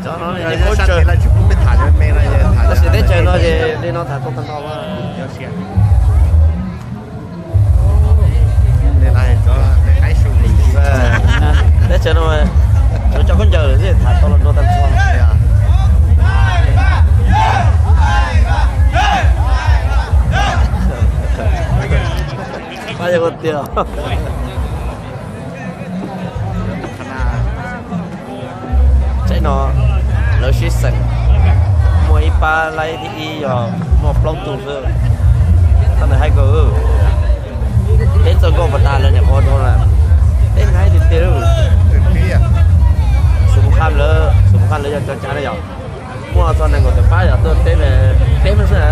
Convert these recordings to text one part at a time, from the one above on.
Tab sis teb chaws no ces li no tham tau tag nrho. Teb chaws no tsuas cov khaub ncaws xwb tham tau los nrog tag nrho. Pab yog tiag. Tsaib no lawv sib xeem, muaj ib pab laib thib ib yog muaj plaub tug xwb. Thaum ntawd hais kom peb txoj nkauj pas tas lawv niam qhuav dhau na, peb nqaij tiag tiag. Xum Kham lawv, Xum Kham lawv yog cov cav na yom. Muaj txog nees nkaum tawm pab yom, tuaj peb, peb xwb,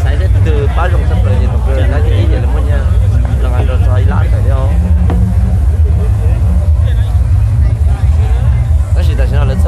xaiv tej twg pab zoo tshaj plaws ces tus kws laib thib ib ces lawv muab nyiaj los nqa nrog txog ib lab tawm thiab. Tab sis tam sim no lawv